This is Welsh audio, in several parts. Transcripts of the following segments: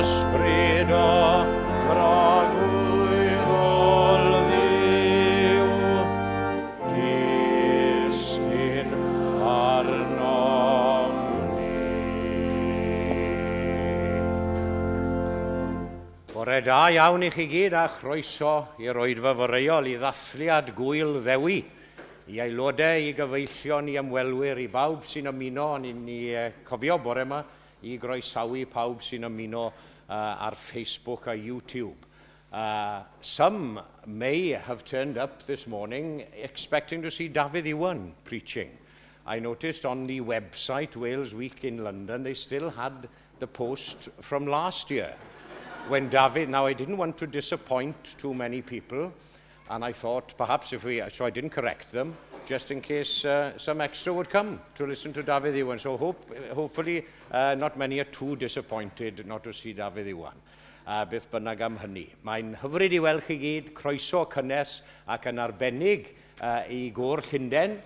Ysbryd o dragwyddol Dduw, disgyn arnom ni. Bore da iawn i chi gyd a chroeso i'r oedfa foreol i ddathliad Gŵyl Ddewi, i aelodau, i gyfeillion, i ymwelwyr, i bawb sy'n ymuno, ond i ni cofio bore yma i groesawu pawb sy'n ymuno ar Facebook a YouTube. Some may have turned up this morning expecting to see Dafydd Iwan preaching. I noticed on the website Wales Week in London, they still had the post from last year. When Dafydd, now I didn't want to disappoint too many people, and I thought perhaps if we, so I didn't correct them, just in case some extra would come to listen to Dafydd Iwan. So hopefully not many are too disappointed not to see Dafydd Iwan. Beth bynnag am hynny. Mae'n hyfryd i weld chi gyd, croeso cynnes ac yn arbennig i Gôr Llundain.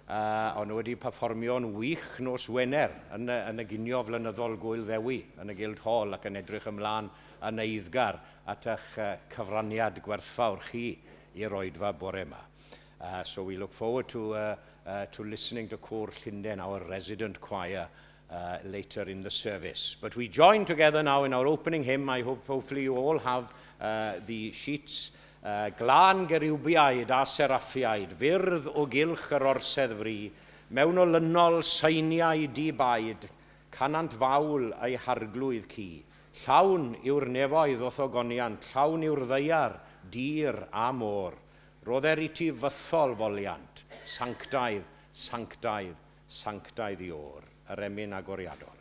O'n nhw wedi perfformio'n wych nos Wener yn y ginio flynyddol Gŵyl Ddewi yn y Guildhall ac yn edrych ymlaen yn eiddgar at eich cyfraniad gwerthfawr chi i'r oedfa bore yma. So we look forward to listening to Côr Llundain, our resident choir, later in the service. But we join together now in our opening hymn. I hope hopefully you all have the sheets. Glân gerubiaid a seraffiaid, fyrdd o gylch yr orsedd fri, mewn olynol seiniau di-baid, canant fawl ei harglwydd cu. Llawn yw'r nefoedd o'th ogoniant, llawn yw'r ddaear, dir a môr. Rodder i ti fythol foliant, sanctaidd, sanctaidd, sanctaidd Iôr, yr emyn agoriadol.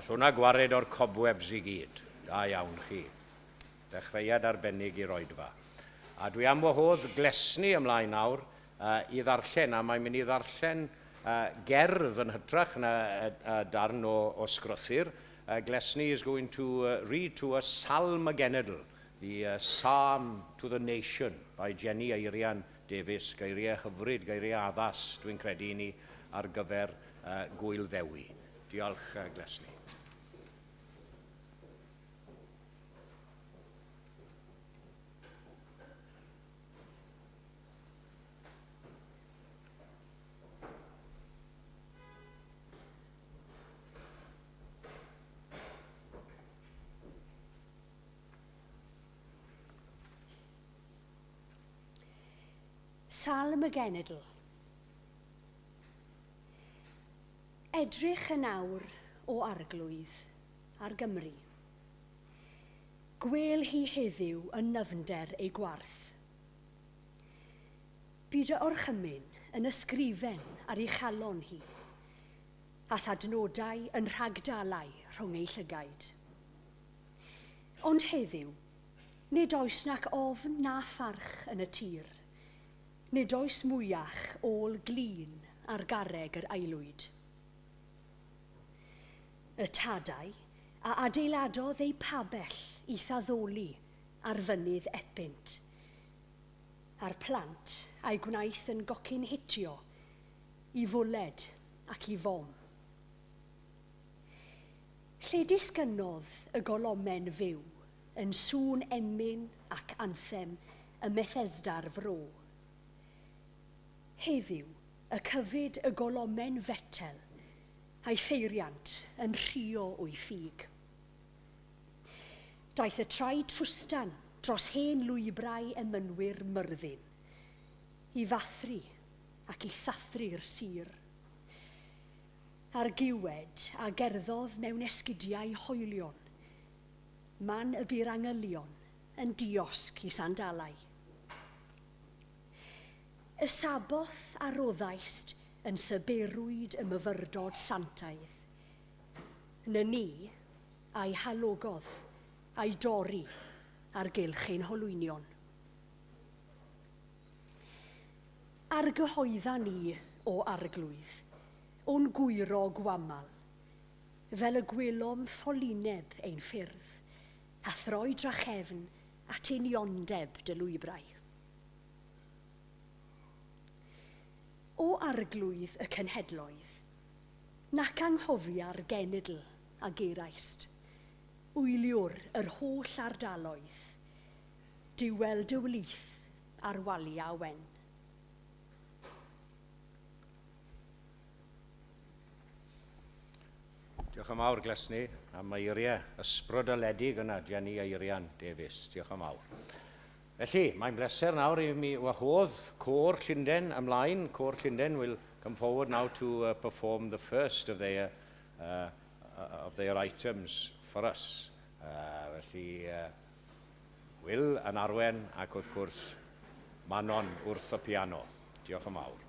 Gas hwnna gwared o'r cobwebs i gyd. Da iawn chi. Dechreuad arbennig i'r oedfa. A dwi am wahodd Glesni ymlaen nawr i ddarllen, a mae'n mynd i ddarllen gerdd yn hytrach na darn o sgrythur. Glesni is going to read to us Salm y Genedl, the Psalm to the Nation by Jenny Eirian Davies. Geiriau hyfryd, geiriau addas, dwi'n credu i ni ar gyfer Gŵyl Ddewi. Diolch, Glesni. Salm y Genedl. Edrych yn awr o Arglwydd ar Gymru. Gwel hi heddiw yn nyfnder ei gwarth. Byd y orchymyn yn ysgrifen ar ei chalon hi, a thadnodau yn rhagdalau rhwng ei llygaid. Ond heddiw, nid oes nac ofn na pharch yn y tir, nid oes mwyach ôl glin ar garreg yr aelwyd. Y tadau a adeiladodd ei pabell i thaddoli ar fynydd Epynt, a'r plant a'i gwnaeth yn gocyn hitio i fwled ac i fom. Lle disgynnodd y golomen fyw yn sŵn emyn ac anthem y Methesda'r fro. Heddiw, y cyfyd y golomen fetel a'i pheiriant yn rhio o'i ffug. Daeth y trai trwstan dros hen lwybrau emynwyr Myrddin, i fathru ac i sathru'r sir. A'r giwed a gerddodd mewn esgidiau hoelion, man y bu'r angylion yn diosg i sandalau. Y Saboth a roddaist yn syberwyd y myfyrdod santaidd. Na ni a'i halogodd, a'i dorri ar gylch ein holwynion. Argyhoedda ni o Arglwydd, o'n gwyro gwamal, fel y gwelom ffolineb ein ffyrdd, a throi drachefn at uniondeb dy lwybrau. O Arglwydd y cenhedloedd, nac anghofia'r genedl a geraist, wyliwr yr holl ardaloedd, diwel dy wlith ar waliau wen. Diolch yn fawr, Glesni, am eiriau ysbrydoledig yna, Jenny Eirian Davies. Diolch yn fawr. Felly, mae'n bleser nawr i mi wahodd Côr Llundain ymlaen. Côr Llundain will come forward now to perform the first of their items for us. Felly, Will yn arwen ac wrth gwrs Manon wrth y piano. Diolch yn fawr.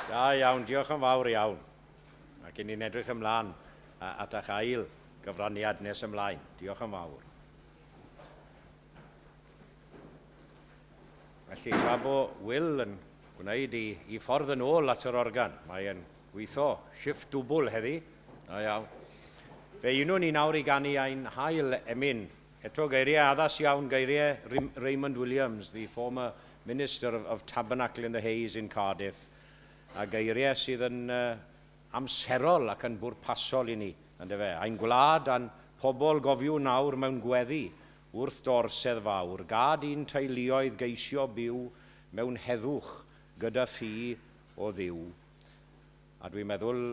Da iawn, diolch yn fawr iawn. Ac i ni'n edrych ymlaen at eich ail gyfraniad nes ymlaen. Diolch yn fawr. Felly, tra bo Will yn gwneud i ffordd yn ôl at yr organ, mae'n gweithio shift dwbl heddi. Da iawn. Fe unwn ni nawr i ganu ein hail emyn. Eto geiriau addas iawn, geiriau Raymond Williams, the former Minister of Tabernacle in the Hayes in Cardiff, a geiriau sydd yn amserol ac yn bwrpasol i ni, yndyfe. Ein gwlad a'n pobl gofiwn nawr mewn gweddi wrth d'orsedd fawr, gad i'n teuluoedd geisio byw mewn heddwch gyda thi o Dduw. A dwi'n meddwl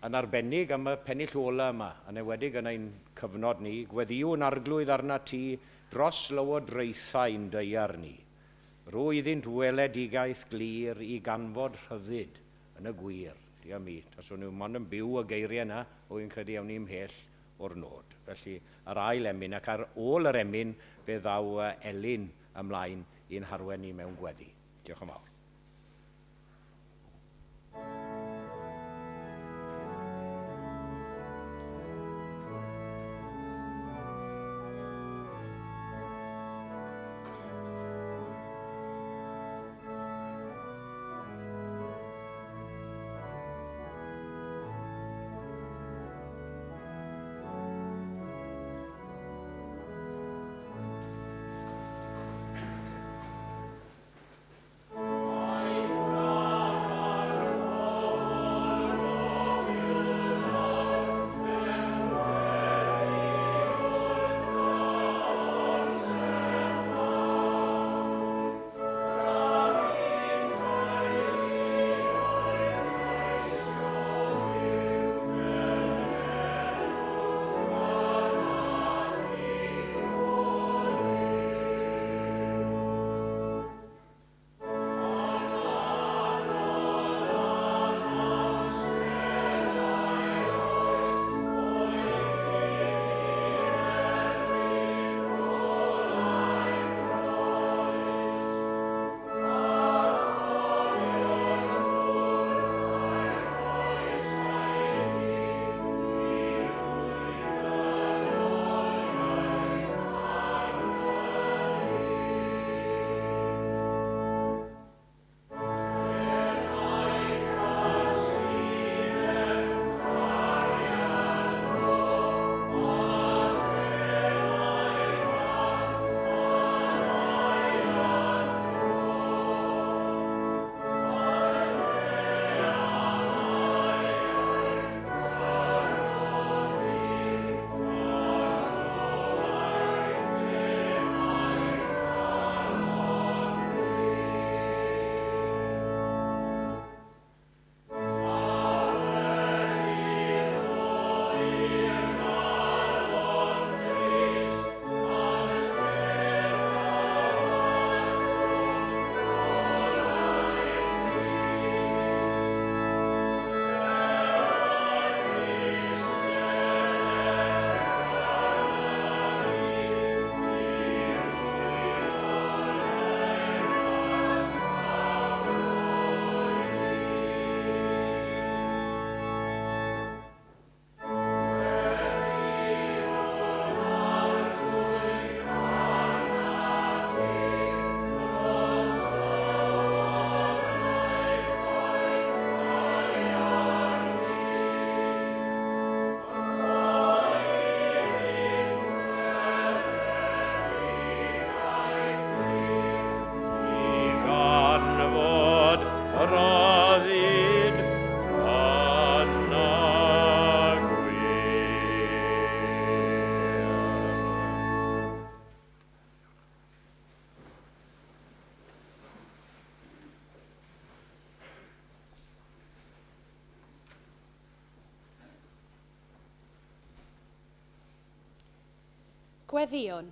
yn arbennig am y pennill ola yma, yn enwedig yn ein cyfnod ni, gweddïwn Arglwydd arna ti dros lywodraethau'n daear ni. Rho iddynt weledigaeth glir i ganfod rhyddid yn y gwir. Diolch mi, taswn nhw mond yn byw y geiriau yna, wy'n credu awn ni ymhell o'r nod. Felly, yr ail emyn, ac ar ôl yr emyn, fe ddaw Elin ymlaen i'n harwen ni mewn gweddi. Diolch yn fawr. Gweddïwn.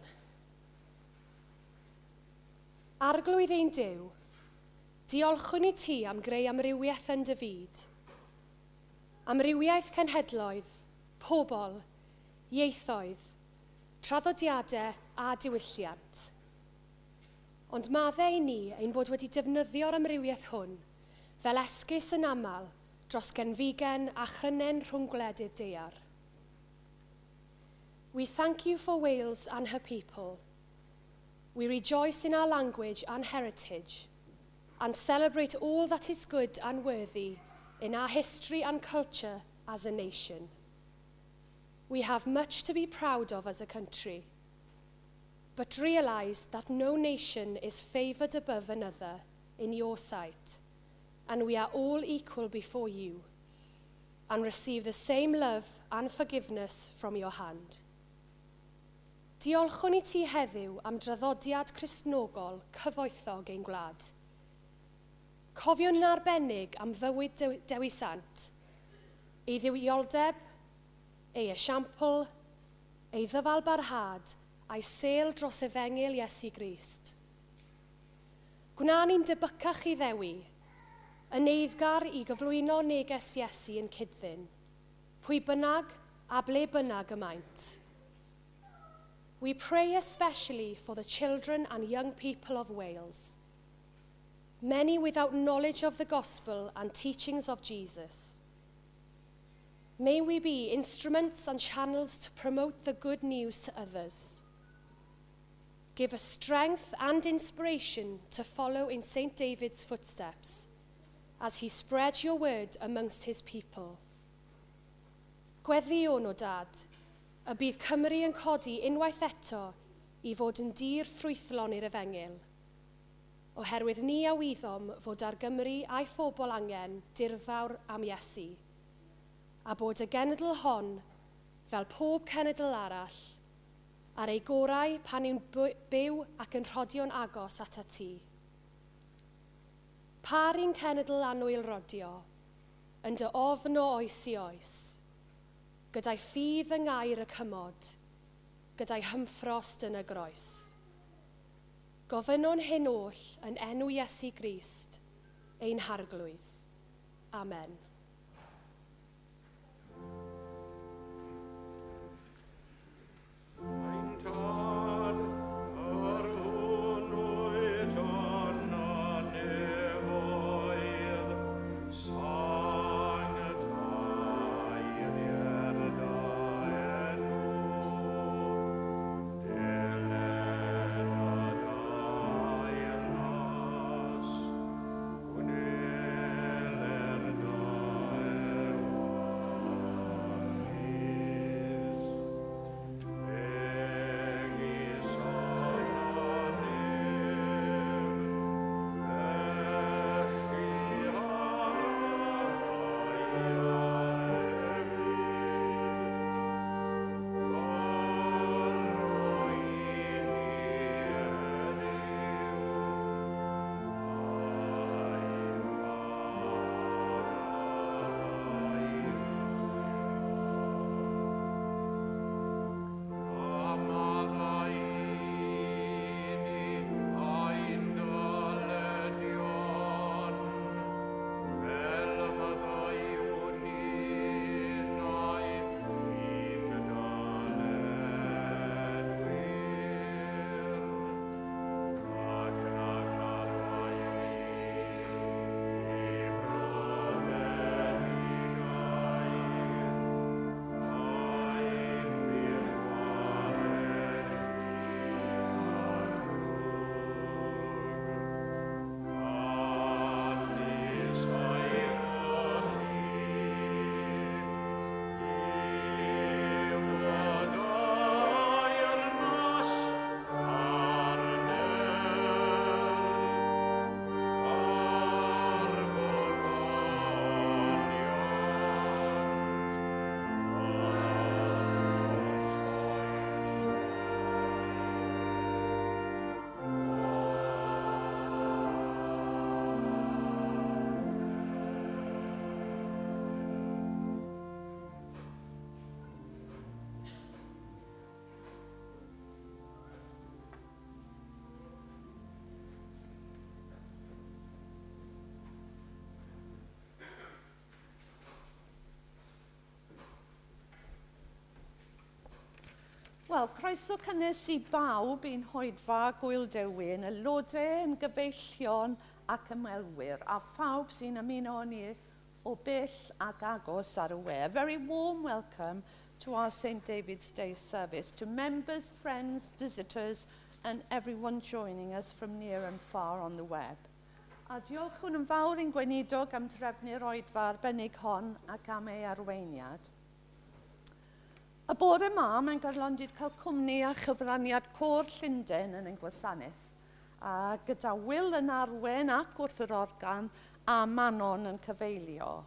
Arglwydd ein Duw, diolchwn i ti am greu amrywiaeth yn dy fyd. Amrywiaeth cenhedloedd, pobl, ieithoedd, traddodiadau a diwylliant. Ond maddau i ni ein bod wedi defnyddio'r amrywiaeth hwn fel esgus yn aml dros genfigen a chynnen rhwng gwledydd daear. We thank you for Wales and her people. We rejoice in our language and heritage and celebrate all that is good and worthy in our history and culture as a nation. We have much to be proud of as a country, but realise that no nation is favoured above another in your sight, and we are all equal before you, and receive the same love and forgiveness from your hand. Diolchwn i ti heddiw am draddodiad Cristnogol cyfoethog ein gwlad. Cofiwn yn arbennig am fywyd Dewi Sant, ei dduwioldeb, ei esiampl, ei ddyfalbarhad a'i sêl dros efengyl Iesu Grist. Gwna ni'n debycach i Ddewi, yn eiddgar i gyflwyno neges Iesu yn cyd-ddyn, pwy bynnag a ble bynnag y maent. We pray especially for the children and young people of Wales, many without knowledge of the gospel and teachings of Jesus. May we be instruments and channels to promote the good news to others. Give us strength and inspiration to follow in St. David's footsteps as he spread your word amongst his people. Gweddïwn, O Dad, y bydd Cymru yn codi unwaith eto i fod yn dir ffrwythlon i'r efengyl, oherwydd ni a wyddom fod ar Gymru a'i phobl angen dirfawr am Iesu, a bod y genedl hon, fel pob cenedl arall, ar ei gorau pan yw'n byw ac yn rhodio'n agos atat ti. Par i'n cenedl annwyl rodio, yn dy ofn o oes i oes, gyda'i ffydd yng ngair y cymod, gyda'i hymffrost yn y groes. Gofynnwn hyn oll yn enw Iesu Grist, ein Harglwydd. Amen. Ein Tad, yr hwn wyt yn y nefoedd, sanctaidd dy enw, deled dy deyrnas, gwneler dy ewyllys, megis yn y nef, felly ar y ddaear hefyd. Rho i ni heddiw ein bara A maddau i ni ein dyledion, fel y maddeuwn ninnau i'n dyledwyr. Ac nac arwain ni i brofedigaeth, Eithr gwared ni rhag drwg. Canys eiddo ti yw y deyrnas a'r nerth a'r gogoniant yn oes oesau. Wel, croeso cynnes i bawb i'n hoedfa Gŵyl Dewi, yn aelodau, yn gyfeillion ac ymwelwyr a phawb sy'n ymuno â ni o bell ac agos ar y we. A very warm welcome to our St David's Day service, to members, friends, visitors and everyone joining us from near and far on the web. A diolchwn yn fawr i'n gweinidog am drefnu'r oedfa arbennig hon ac am ei arweiniad. Y bore yma, mae'n garlondid cael cwmni a chyfraniad Côr Llundain yn ein gwasanaeth, a gyda Will yn arwen ac wrth yr organ a Manon yn cyfeilio.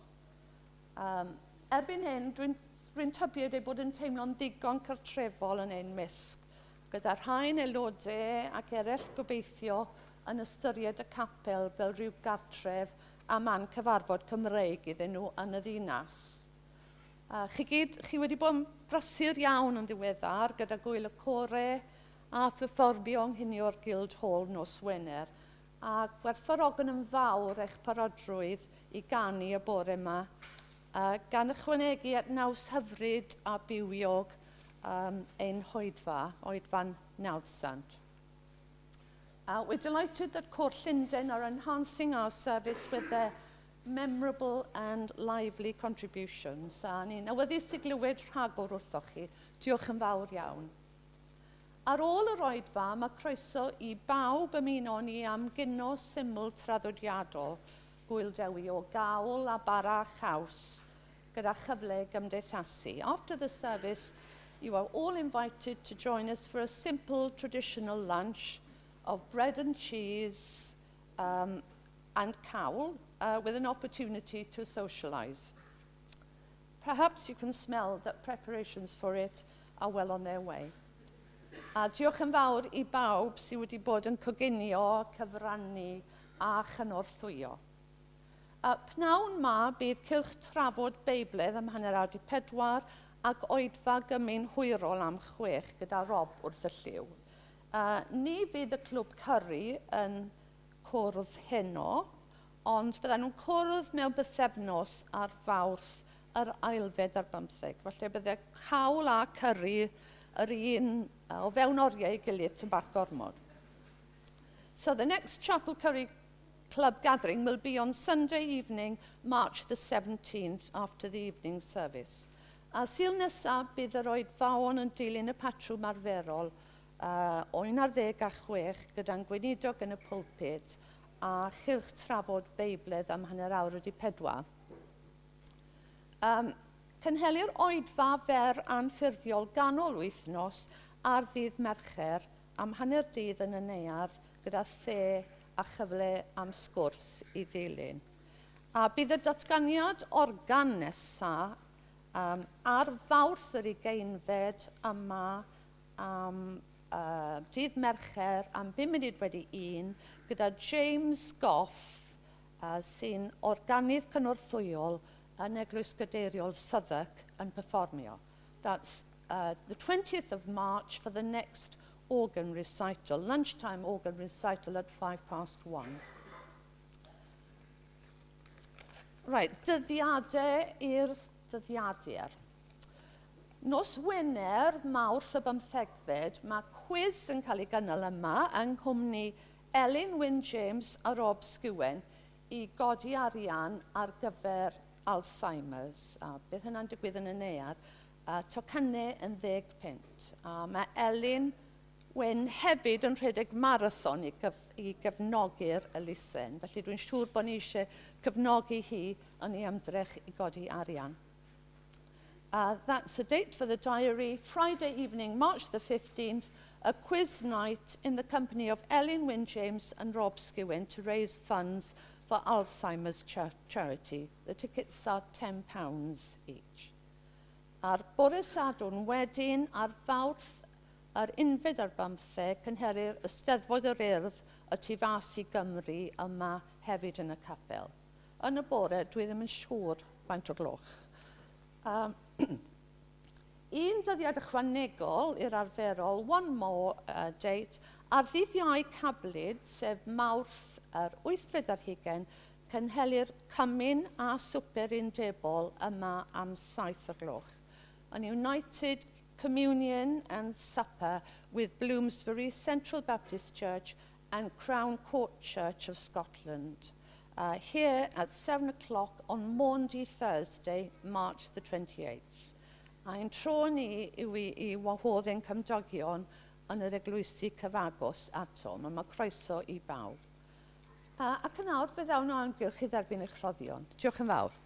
Erbyn hyn, dwi'n tybied ei bod yn teimlo'n ddigon cartrefol yn ein mysg, gyda rhai'n aelodau ac eraill gobeithio yn ystyried y capel fel rhyw gartref a man cyfarfod Cymreig iddyn nhw yn y ddinas. Chi gyd, chi wedi bod yn brysur iawn yn ddiweddar gyda gwyl y core a pherfformio yng nghinio'r Guildhall nos Wener, a gwerthfawrogwn yn fawr eich parodrwydd i ganu y bore yma, gan ychwanegu at naws hyfryd a bywiog ein hoedfa, oedfa'n nawddsant. We're delighted that Côr Llundain are enhancing our service with their memorable and lively contributions. A ni'n awyddus i glywed rhagor wrthoch chi. Diolch yn fawr iawn. Ar ôl yr oedfa, mae croeso i bawb ymuno ni am gino syml traddodiadol Gŵyl Dewi o gawl a bara chaws gyda chyfle gymdeithasu. After the service, you are all invited to join us for a simple traditional lunch of bread and cheese and cawl, with an opportunity to socialise. Perhaps you can smell that preparations for it are well on their way. A diolch yn fawr i bawb sydd wedi bod yn coginio, cyfrannu a chynorthwyo. Pnawn ma bydd cylch trafod Beibledd am 3:30 ac oedfa gymun hwyrol am 6 gyda Rob wrth y llyw. Ni fydd y clwb curry yn cwrdd heno, ond byddan nhw'n cwrdd mewn bythefnos ar Fawrth yr 22. Felly bydde cawl a curry yr un o fewn oriau ei gilydd tyn bach gormod. So the next Chapel Curry Club gathering will be on Sunday evening, March the 17th, after the evening service. A Sul nesaf bydd yr oedfaon yn dilyn y patrwm arferol o 11 a 6 gyda'n gweinidog yn y pulpit a chylch trafod Beibledd am 3:30. Cynhelir oedfa fer anffurfiol ganol wythnos ar ddydd Mercher am 12:30 yn y neuadd gyda the a chyfle am sgwrs i ddilyn. A bydd y datganiad organ nesaf ar Fawrth yr 20fed yma am dydd Mercher am 1:05 gyda James Goff sy'n organydd cynorthwyol yn Eglwys Gadeiriol Southwark yn perfformio. That's the 20th of March for the next organ recital, lunchtime organ recital at 1:05. Right, dyddiadau i'r dyddiadur. Nos Wener, Mawrth y 15fed, mae cwis yn cael ei gynnal yma yng nghwmni Elin Wyn James a Rob Skewen i godi arian ar gyfer Alzheimer's. A bydd hynna'n digwydd yn y neuadd. Tocynnau yn 10 punt. A mae Elin Wyn hefyd yn rhedeg marathon i gefnogi'r elusen. Felly dwi'n siŵr bod ni eisiau cefnogi hi yn ei ymdrech i godi arian. That's a date for the diary. Friday evening, March the 15th, a quiz night in the company of Elin Wyn James and Rob Skewen to raise funds for Alzheimer's charity. The tickets are £10 each. Ar bore Sadwrn wedyn, ar Fawrth yr 21, cynhelir Eisteddfod yr Urdd y tu fas i Gymru yma hefyd yn y capel. Yn y bore, dwi ddim yn siŵr faint o gloch. Un dyddiad ychwanegol i'r arferol, one more date, ar ddydd Iau Cablyd, sef Mawrth yr 28, cynhelir cymun a swper undebol yma am 7 o'r gloch. An United Communion and Supper with Bloomsbury Central Baptist Church and Crown Court Church of Scotland, here at 7 o'clock on Maundy Thursday, March the 28th. A'n tro ni yw i wahodd ein cymdogion yn yr eglwysi cyfagos atom, a mae croeso i bawb. Ac yn awr, fe ddawn o amgylch i dderbyn eich rhoddion. Diolch yn fawr.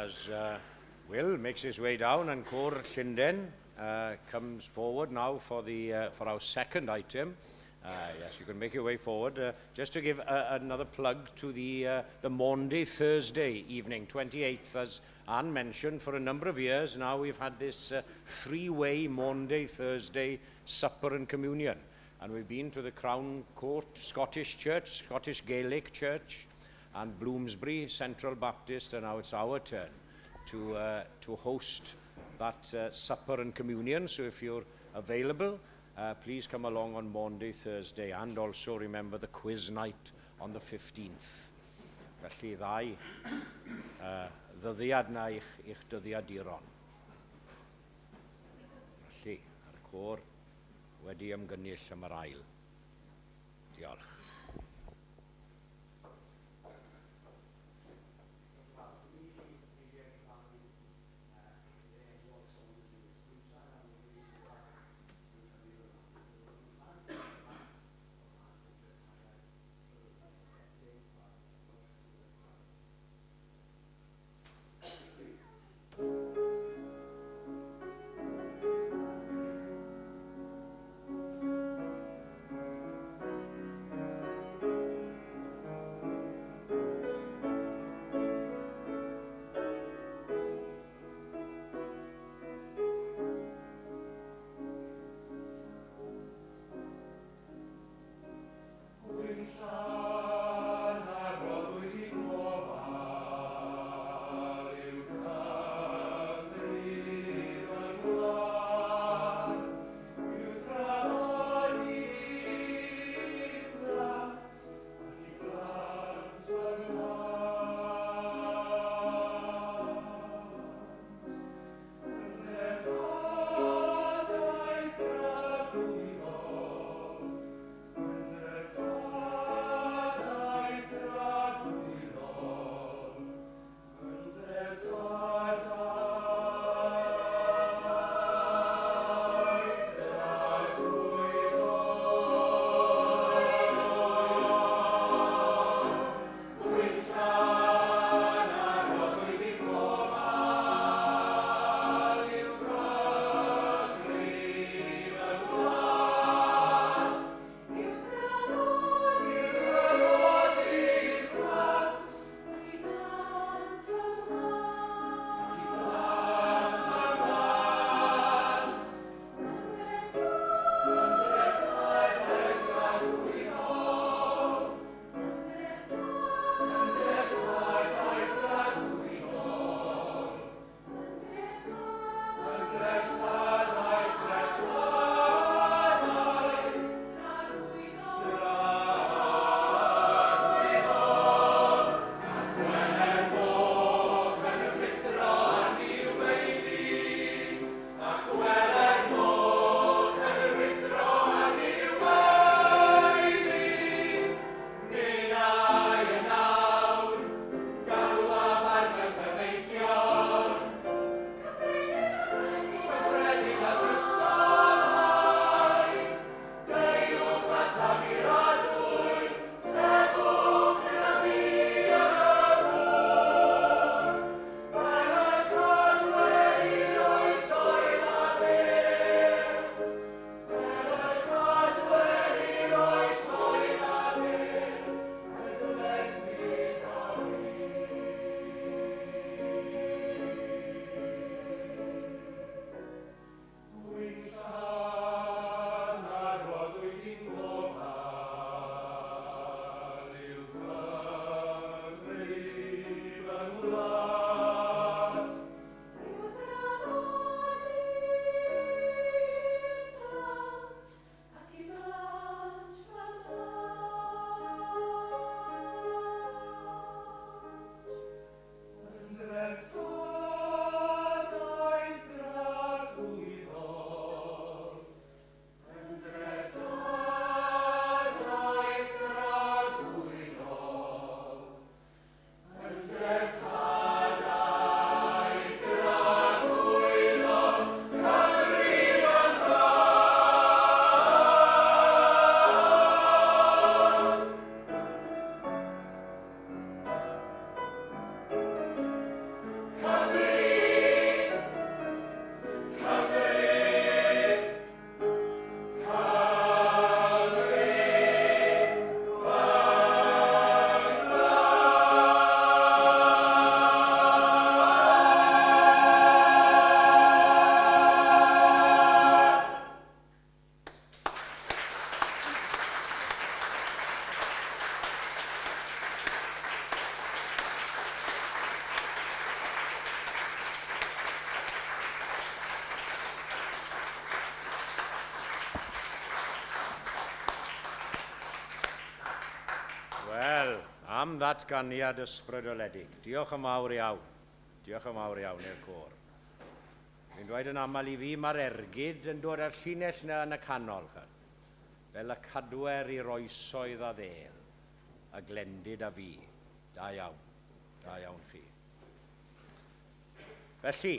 As Will makes his way down and Côr Llundain comes forward now for the for our second item. Yes, you can make your way forward. Just to give another plug to the Maundy Thursday evening, 28th, as Anne mentioned, for a number of years now we've had this three-way Maundy Thursday supper and communion. And we've been to the Crown Court Scottish Church, Scottish Gaelic Church, and Bloomsbury Central Baptist, and now it's our turn to host that supper and communion. So if you're available, please come along on Maundy Thursday, and also remember the quiz night on the 15th. Felly ddau ddyddiad na i'ch dyddiaduron. Felly, ar y côr wedi ymgynnull am yr ail. Diolch. Am ddatganiad ysbrydoledig. Diolch yn fawr iawn. Diolch yn fawr iawn i'r côr. Fi'n dweud yn aml i fi, mae'r ergyd yn dod â'r llinell yna yn y canol. Fel y cadwer i'r oesoedd a ddêl, a glendid a fi. Da iawn. Da iawn chi. Felly,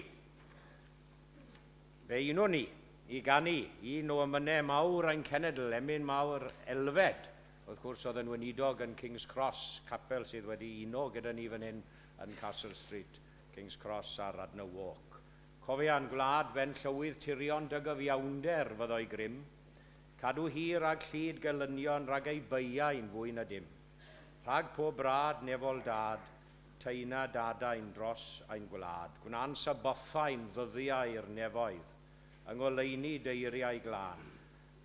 fe unwn ni i ganu un o emynau mawr ein cenedl, emyn mawr Elfed. Wrth gwrs, oedd yn weinidog yn King's Cross, capel sydd wedi uno gyda ni fan hyn yn Castle Street, King's Cross ar Radnor Walk. Cofia'n gwlad ben llywydd tirion dy gyfiawnder fyddo'i grym, cadw hi rhag llid gelynion rhag ei beiau'n fwy na dim. Rhag pob brad nefol dad, taena dadain dros ein gwlad, gwna'n sabothau'n ddyddiau'r nefoedd, yng ngoleuni deiriau glân.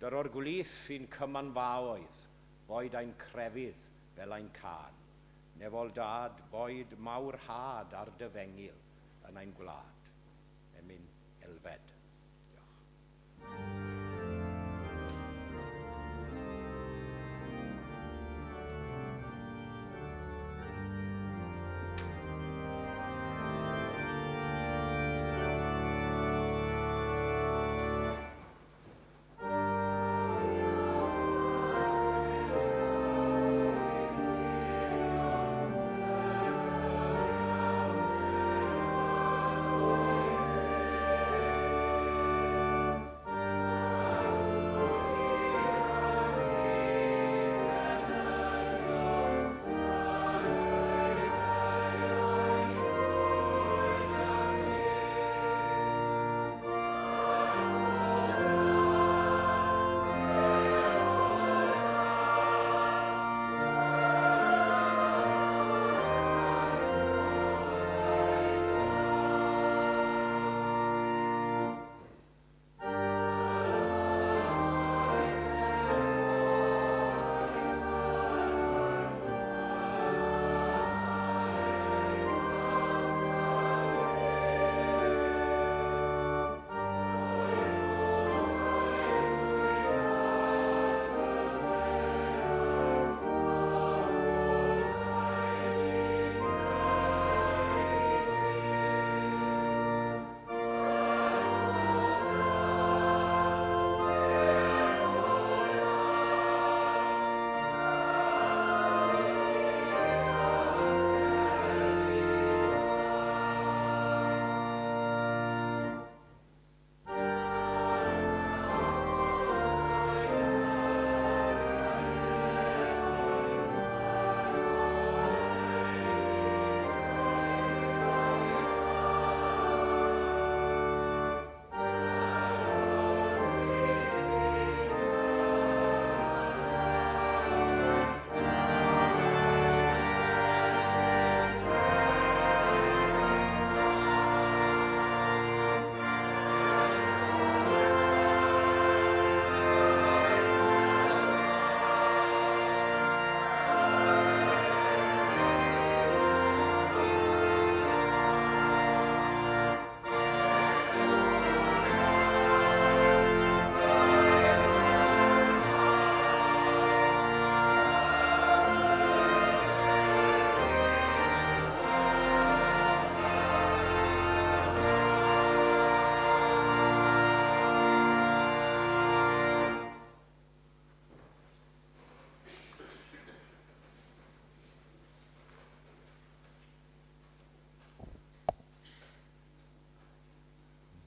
Dyro'r gwlith i'n cymanfaoedd, boed ein crefydd fel ein cân. Nefol dad, boed mawr had ar dy fengil yn ein gwlad. Emyn Elfed. Diolch.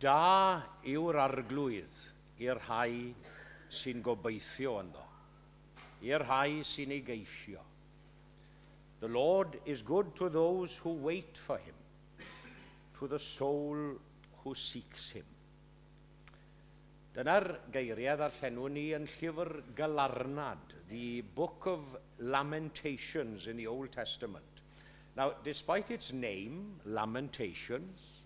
Da yw'r arglwydd i'r rhai sy'n gobeithio ynddo, i'r rhai sy'n ei geisio. The Lord is good to those who wait for him, to the soul who seeks him. Dyna'r geiriau ddarllenwn ni yn llyfr Galarnad, the Book of Lamentations in the Old Testament. Now, despite its name, Lamentations,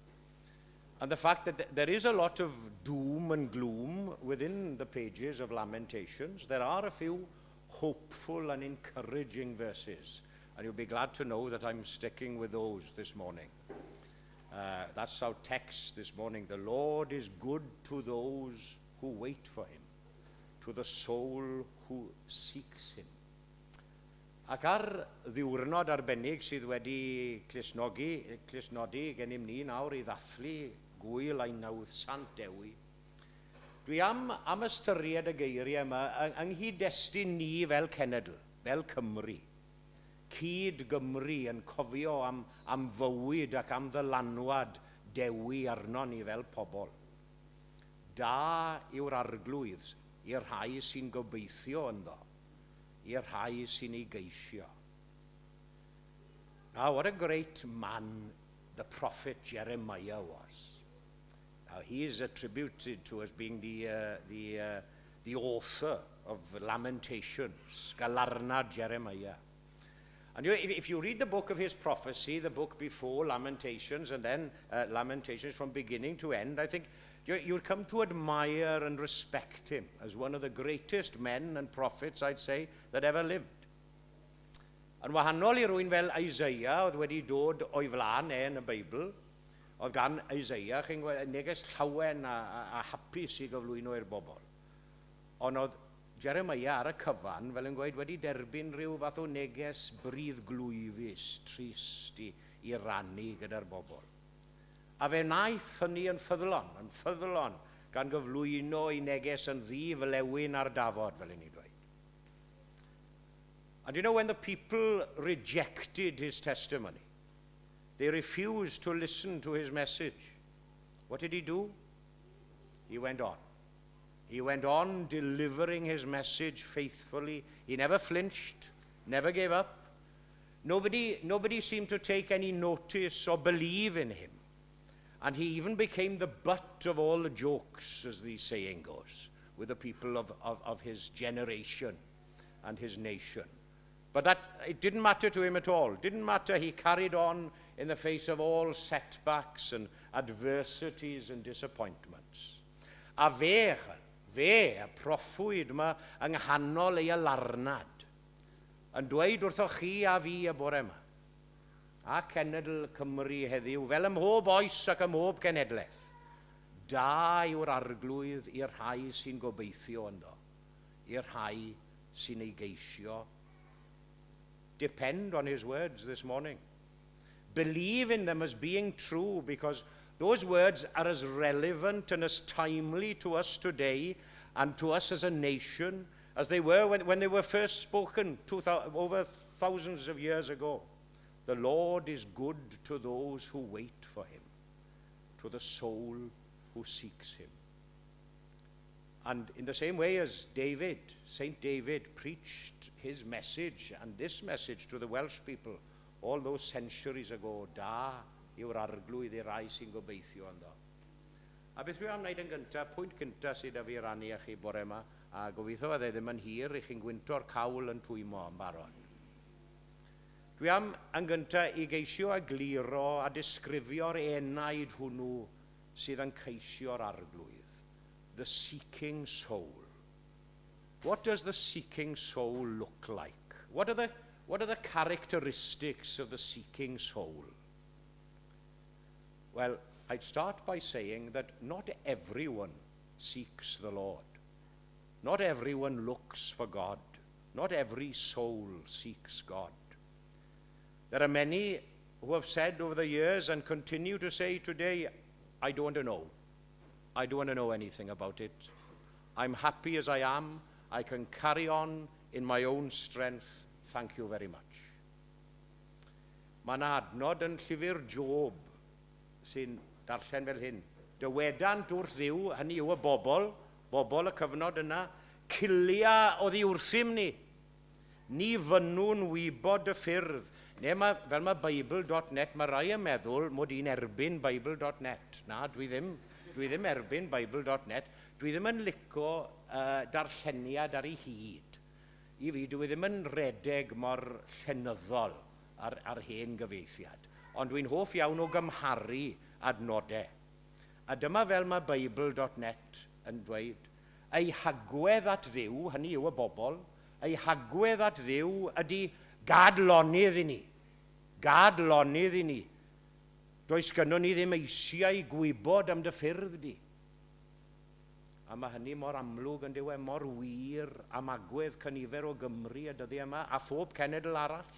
and the fact that there is a lot of doom and gloom within the pages of Lamentations, there are a few hopeful and encouraging verses. And you'll be glad to know that I'm sticking with those this morning. That's our text this morning. The Lord is good to those who wait for him, to the soul who seeks him. Ac ar ddiwrnod arbennig sydd wedi clustnogi, clustnodi gennym ni nawr i ddathlu gwyl ein nawddsant Dewi, dwi am ystyried y geiriau yma yng nghyd-destun ni fel cenedl, fel Cymru. Cyd Gymru yn cofio am fywyd ac am ddylanwad Dewi arno ni fel pobl. Da yw'r Arglwydd i'r rhai sy'n gobeithio ynddo, i'r rhai sy'n ei geisio. Now, what a great man the prophet Jeremiah was. Now, he is attributed to as being the author of Lamentations, Galarnad Jeremiah. And if you read the book of his prophecy, the book before Lamentations, and then Lamentations from beginning to end, I think you'll come to admire and respect him as one of the greatest men and prophets, I'd say, that ever lived. Yn wahanol i rywun fel Isaiah, oedd wedi dod o'i flaen e yn y Beibl, oedd gan Isaiah, chi'n gweld, neges llawen a hapus i gyflwyno i'r bobl. Ond oedd Jeremiah ar y cyfan, fel yn gweud, wedi derbyn rhyw fath o neges bruddglwyfus, trist i rannu gyda'r bobl. A fe wnaeth hynny yn ffyddlon, gan gyflwyno ei neges yn ddi-flewyn ar dafod, fel y'n ni dweud. And when the people rejected his testimony, they refused to listen to his message. What did he do? He went on. He went on delivering his message faithfully. He never flinched, never gave up. Nobody seemed to take any notice or believe in him. And he even became the butt of all the jokes, as the saying goes, with the people of his generation and his nation. But it didn't matter to him at all. Didn't matter. He carried on in the face of all setbacks and adversities and disappointments. A fe, y proffwyd yma yng nghanol ei alarnad, yn dweud wrthoch chi a fi y bore yma, a cenedl Cymru heddiw, fel ym mhob oes ac ym mhob cenedlaeth, da yw'r Arglwydd i'r rhai sy'n gobeithio ynddo, i'r rhai sy'n ei geisio. Depend on his words this morning. Believe in them as being true, because those words are as relevant and as timely to us today and to us as a nation as they were when they were first spoken over thousands of years ago. The Lord is good to those who wait for him, to the soul who seeks him. And in the same way as David, Saint David, preached his message and this message to the Welsh people all those centuries ago, da yw'r Arglwydd i'r rai sy'n gobeithio ynddo. A beth dwi am wneud yn gyntaf, pwynt gyntaf sydd â fi rannu â chi bore yma, a gobeithio fydde ddim yn hir i chi'n gwynto'r cawl yn twymo yn barod. Dwi am yn gyntaf i geisio egluro a disgrifio'r enaid hwnnw sydd yn ceisio'r Arglwydd. The seeking soul. What does the seeking soul look like? What are the characteristics of the seeking soul? Well, I'd start by saying that not everyone seeks the Lord. Not everyone looks for God. Not every soul seeks God. There are many who have said over the years and continue to say today, "I don't want to know. I don't want to know anything about it. I'm happy as I am. I can carry on in my own strength. Thank you very much." Mae yna adnod yn llyfr Job sy'n darllen fel hyn. Dywedant wrth Dduw, hynny yw y bobl, bobl y cyfnod yna, "Cilia oddi wrthym ni. Ni fynnwn wybod dy ffyrdd." Neu ma, fel mae Bible.net, mae rai yn meddwl mod i'n erbyn Bible.net. Na, dwi ddim erbyn Bible.net. Dwi ddim yn lico darlleniad ar ei hyd. I fi, dwi ddim yn redeg mor llenyddol ar hen gyfieithiad. Ond dwi'n hoff iawn o gymharu adnodau. A dyma fel mae Bible.net yn dweud. Eu hagwedd at Dduw, hynny yw y bobl, eu hagwedd at Dduw ydy gad lonydd i ni. Gad lonydd i ni. Does gynnon ni ddim eisiau gwybod am dy ffyrdd di. A mae hynny mor amlwg yn dyw e, mor wir am agwedd cynifer o Gymru y dyddiau yma, a phob cenedl arall.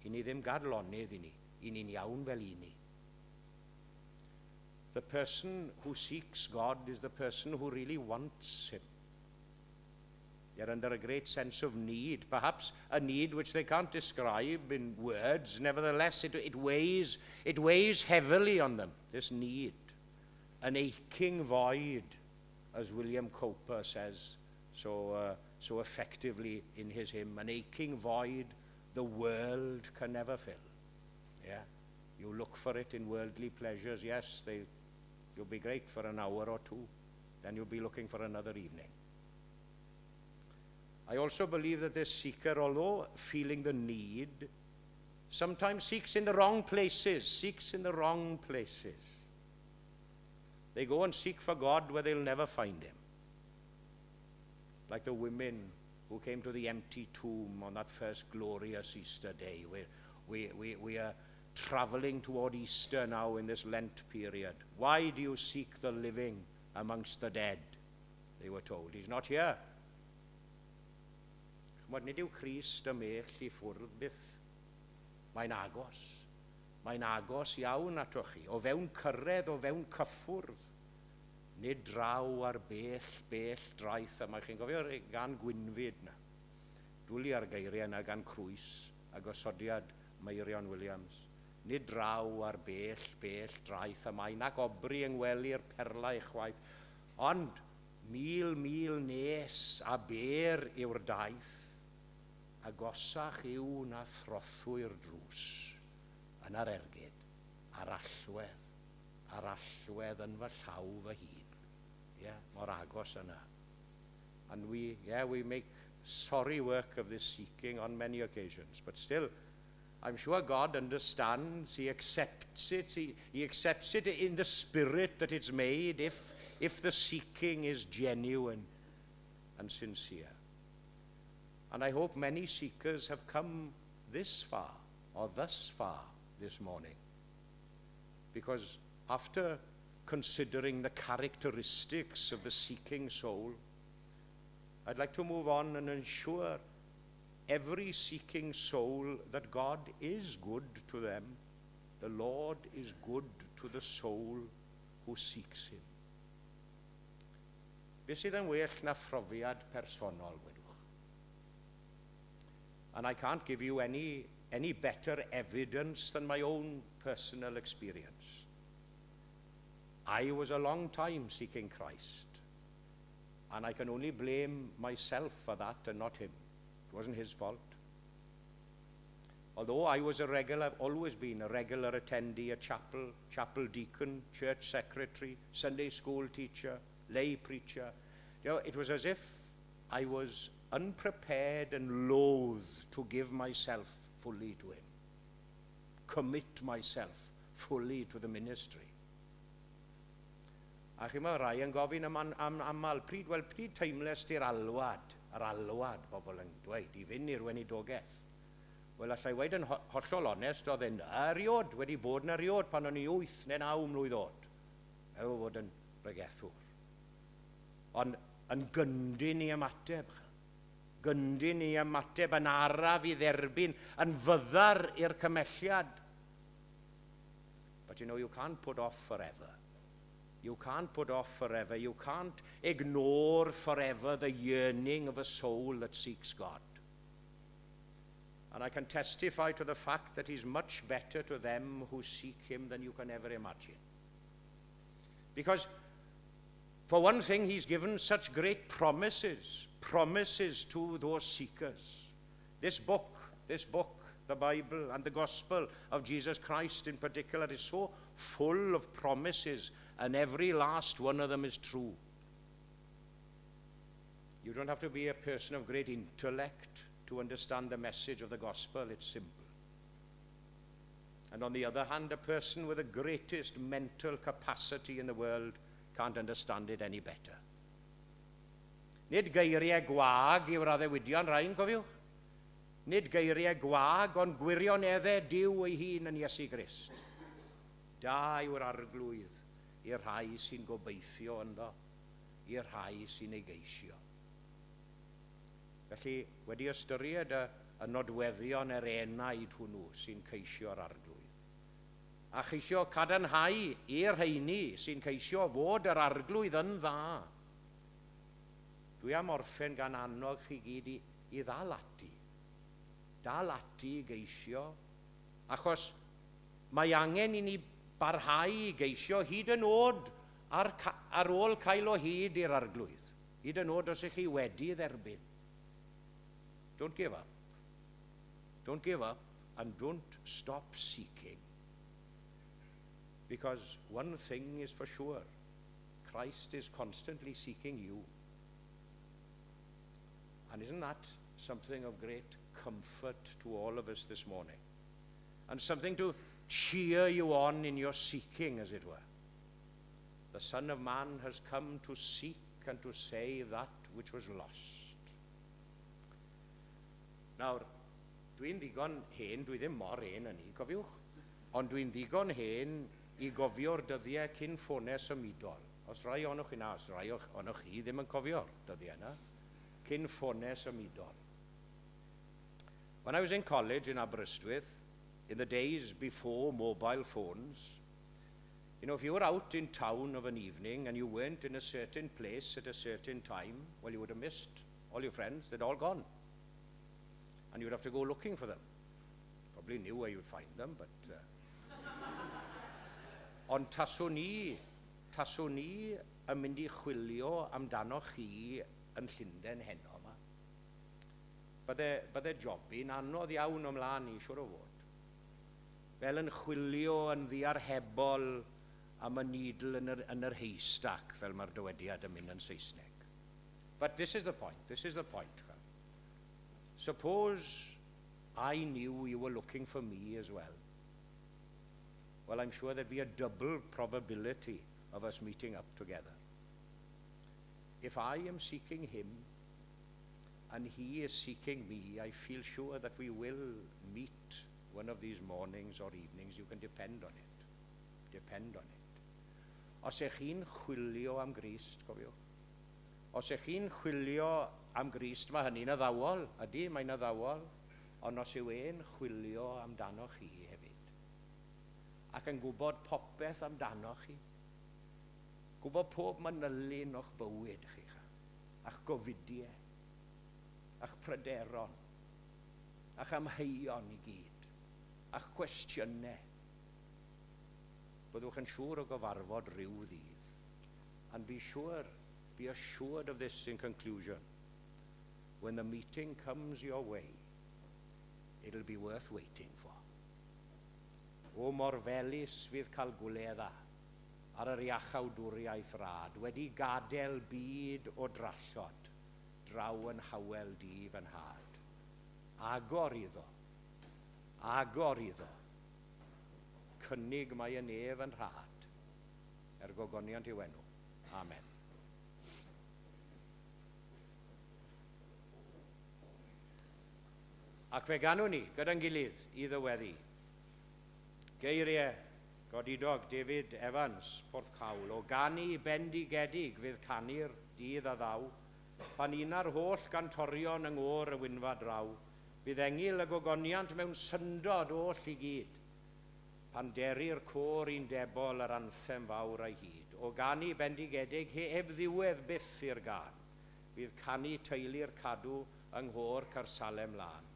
I ni ddim gad lonydd i ni. I ni'n iawn fel i ni. The person who seeks God is the person who really wants him. They're under a great sense of need, perhaps a need which they can't describe in words. Nevertheless, it weighs heavily on them, this need. An aching void, as William Cowper says so effectively in his hymn, "An aching void the world can never fill." Yeah. You look for it in worldly pleasures, yes, you'll be great for an hour or two. Then you'll be looking for another evening. I also believe that this seeker, although feeling the need, sometimes seeks in the wrong places, seeks in the wrong places. They go and seek for God where they'll never find him. Like the women who came to the empty tomb on that first glorious Easter day. We are traveling toward Easter now in this Lent period. "Why do you seek the living amongst the dead?" they were told. "He's not here." Chymod, nid yw Crist ymhell i ffwrdd byth. Mae'n agos. Mae'n agos iawn atoch chi, o fewn cyrraedd, o fewn cyffwrdd. Nid draw ar bell, bell draeth. A mae chi'n gofio gân Gwynfyd na. Dwlu ar geiriau yna gan Crwys a gosodiad Meirion Williams. Nid draw ar bell, bell draeth y mae, nac obry yng ngwely'r perlau chwaith. Ond mil, mil nes a ber yw'r daith, agosach yw na throthwy'r drws yn yr ergyd, a'r allwedd yn fy llaw fy hun. Yeah, mor agos yna. And yeah, we make sorry work of this seeking on many occasions, but still, I'm sure God understands, He accepts it, He accepts it in the spirit that it's made if the seeking is genuine and sincere. And I hope many seekers have come this far, or thus far, this morning. Because after considering the characteristics of the seeking soul, I'd like to move on and ensure every seeking soul that God is good to them. The Lord is good to the soul who seeks him. Be sydd yn well na phrofiad personol, wedwch? And I can't give you any better evidence than my own personal experience. I was a long time seeking Christ. And I can only blame myself for that and not him. It wasn't his fault. Although I was a regular, I've always been a regular attendee at chapel, chapel deacon, church secretary, Sunday school teacher, lay preacher. It was as if I was unprepared and loath to give myself fully to him, commit myself fully to the ministry. A chi mae rai yn gofyn am aml, pryd, wel, pryd teimles ti'r alwad, yr alwad, bobl yn dweud, i fynd i'r weinidogaeth? Wel, allai weud yn hollol onest, oedd e'n eriod, wedi bod yn eriod pan o'n i 8 neu 9 mlwydd oed. Meddwl fod yn bregethwr. Ond yn gyndyn i ymateb, gyndyn i ymateb, yn araf i dderbyn, yn fyddar i'r cymelliad. But you can't put off forever. You can't put off forever. You can't ignore forever the yearning of a soul that seeks God. And I can testify to the fact that he's much better to them who seek him than you can ever imagine. Because, for one thing, he's given such great promises, promises to those seekers. This book, the Bible and the Gospel of Jesus Christ in particular, is so full of promises, and every last one of them is true. You don't have to be a person of great intellect to understand the message of the gospel. It's simple. And on the other hand, a person with the greatest mental capacity in the world can't understand it any better. Nid geiriau gwag yw'r addewidion rhain, cofiwch. Nid geiriau gwag, ond gwirioneddau Duw ei hun yn Iesu Grist. Da yw'r Arglwydd i'r rhai sy'n gobeithio ynddo, i'r rhai sy'n ei geisio. Felly, wedi ystyried y nodweddion yr enaid hwnnw sy'n ceisio'r Arglwydd, a cheisio cadarnhau i'r rheini sy'n ceisio fod yr Arglwydd yn dda, dwi am orffen gan annog chi gyd i ddal ati. Dal ati i geisio, achos mae angen i ni barhau i geisio hyd yn oed ar ôl cael o hyd i'r Arglwydd. Hyd yn oed os ych chi wedi dderbyn. Don't give up. Don't give up and don't stop seeking. Because one thing is for sure, Christ is constantly seeking you. And isn't that something of great comfort to all of us this morning? And something to cheer you on in your seeking, as it were. The Son of Man has come to seek and to save that which was lost. Nawr, dwi'n ddigon hen, dwi ddim mor hen yn ni, cofiwch, ond dwi'n ddigon hen i gofio'r dyddiau cyn ffonau symudol. Os rai ohonoch chi na, os rai ohonoch chi ddim yn cofio'r dyddiau yna, cyn ffonau symudol. When I was in college in Aberystwyth, in the days before mobile phones, if you were out in town of an evening and you weren't in a certain place at a certain time, well, you would have missed all your friends. They'd all gone. And you'd have to go looking for them. Probably knew where you'd find them, but... Ond taswn i yn mynd i chwilio amdano chi yn Llundain heno yma. Bydde jobyn anodd iawn ymlaen i, siwr o fod. Fel yn chwilio yn ddiarhebol am y needle yn yr haystack, fel mae'r dywediad yn mynd yn Saesneg. But this is the point, this is the point. Suppose I knew you were looking for me as well. Well, I'm sure there'd be a double probability of us meeting up together. If I am seeking him and he is seeking me, I feel sure that we will meet one of these mornings or evenings. You can depend on it. Depend on it. Os ych chi'n chwilio am Grist, cofiwch. Os ych chi'n chwilio am Grist, mae hynny'n addawol. Ydy, mae'n addawol. Ond os yw e'n chwilio amdano chi hefyd, ac yn gwybod popeth amdano chi, gwybod pob manylun o'ch bywyd chi, a'ch gofidiau, a'ch pryderon, a'ch amheuon i gyd, a'ch cwestiynau, byddwch yn siŵr o gyfarfod rhyw ddydd. And be sure, be assured of this in conclusion. When the meeting comes your way, it'll be worth waiting for. O mor felys fydd cael gwledda ar yr iachawdwriaeth rad, wedi gadael byd o drallod, draw yn hawel di fy nhad. Agor iddo, agor iddo, cynnig mae y nef yn rhad, er gogoniant i'w enw. Amen. Ac fe ganwn ni gyda'n gilydd i ddyweddi. Geiriau godidog David Evans, Porthcawl, o ganu bendigedig fydd canu'r dydd a ddaw, pan una'r holl gantorion yng ngôr y Wynfa draw, fydd engyl y gogoniant mewn syndod oll i gyd, pan deru'r côr undebol yr anthem fawr a'i hyd, o ganu bendigedig heb ddiwedd byth i'r gân, fydd canu teulu'r cadw yng nghôr Caersalem lân.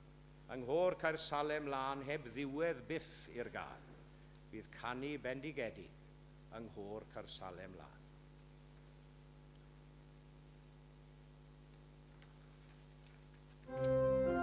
Yng nghôr Caersalem lân heb ddiwedd byth i'r gân, fydd canu bendigedig yng nghôr Caersalem lân. Amen.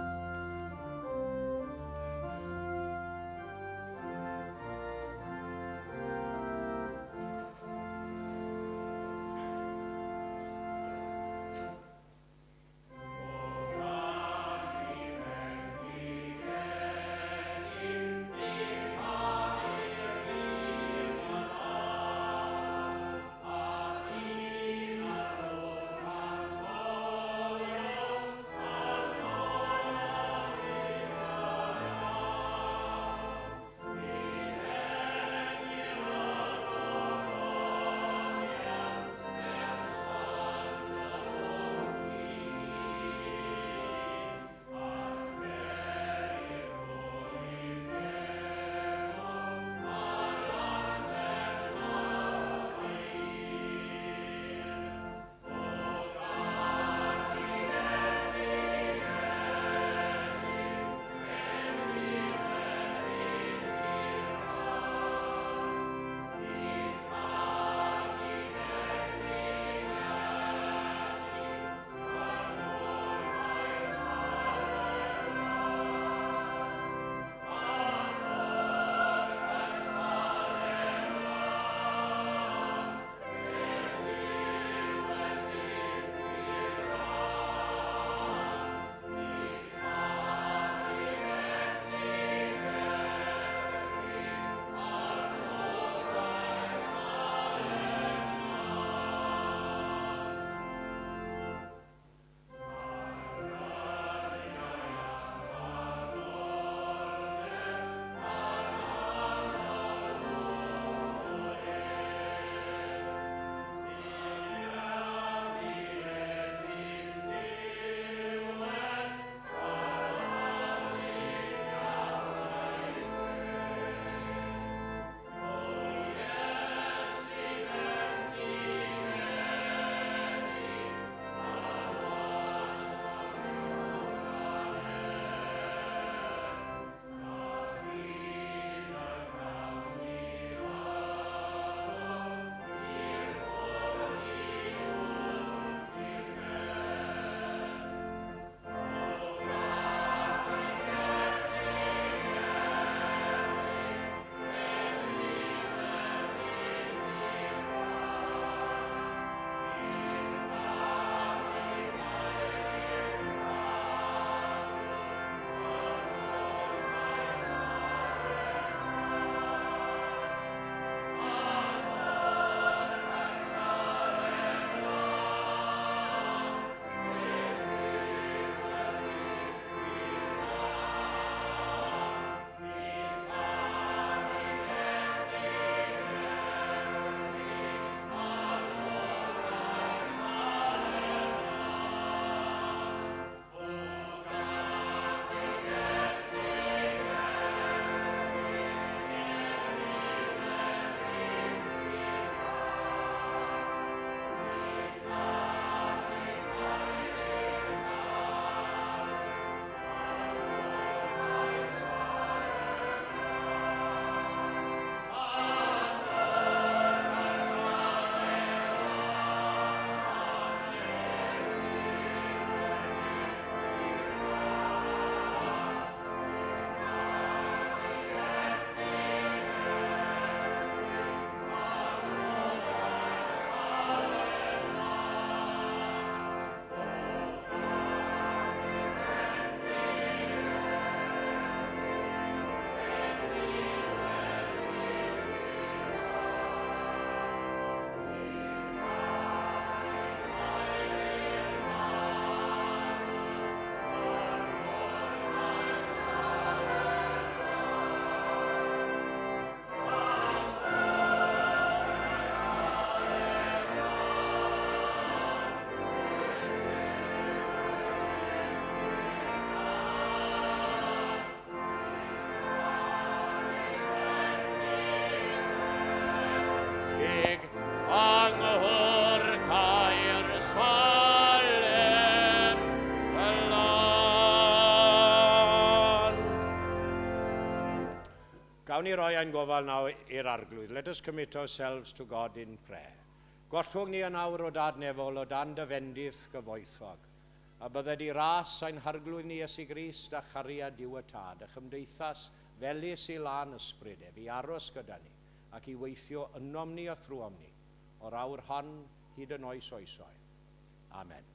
Debyg yng nghwr Caersalem y lan. Gawn ni roi ein gofal nawr i'r Arglwydd. Let us commit ourselves to God in prayer. Gollwng ni yn awr, O Dad nefol, o dan dy fendith gyfoethog. A bydded i ras ein Harglwydd ni Iesu Grist a chariad Duw y Tad, a chymdeithas felys ei lân ysbryd ef i aros gyda ni ac i weithio ynom ni a thrwom ni, o'r awr hon hyd yn oes oesoedd. Amen.